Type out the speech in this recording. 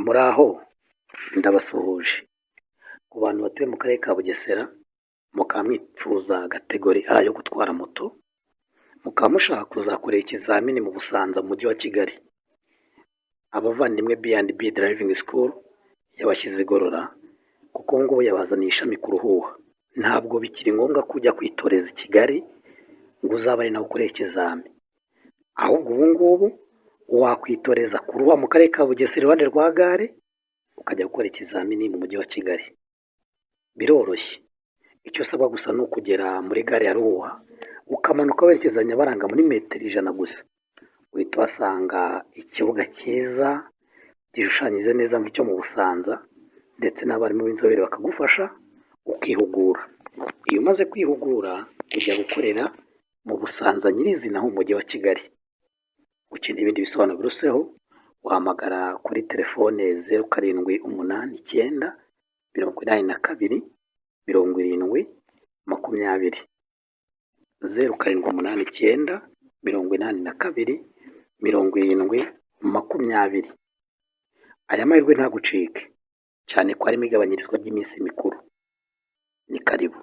Muraho, ndabasuhuje. Ku bantu batuye mu karere ka Bugesera, mukaba mwifuza category A yo gutwara moto, mukaba mushaka kuzakorera ikizamini mu Busanza, mu mujyi wa Kigali, abavandimwe B&B Driving School yabashyize igorora, kuko ubu ngubu yabazaniye ishami ku Ruhuha. Ntabwo bikiri ngombwa ko ujya kwitoreza i Kigali ngo uzabe ari naho ukorera ikizami, ahubwo ubu ngubu wakwitoreza ku Ruhuha mu karere ka Bugesera, iruhande rwa gare, ukajya gukora ikizamini mu mujyi wa Kigali. Biroroshye, icyo usabwa gusa ni ukugera muri gare ya Ruhuha, ukamanuka werekeza Nyabaranga muri metero 100 gusa, uhita uhasanga ikibuga cyiza gishushanyije neza nk'icyo mu Busanza, ndetse n'abarimu b'inzobere bakagufasha ukihugura. Iyo umaze kwihugura, ujya gukorera mu Busanza nyirizina ho mu mujyi wa Kigali. Ukeneye ibindi bisobanuro biruseho, wahamagara kuri telefone 0789 82 70 20, 0789 82 70 20. Aya mahirwe ntagucike, cyane ko harimo igabanyirizwa ry'iminsi mikuru. Ni karibu.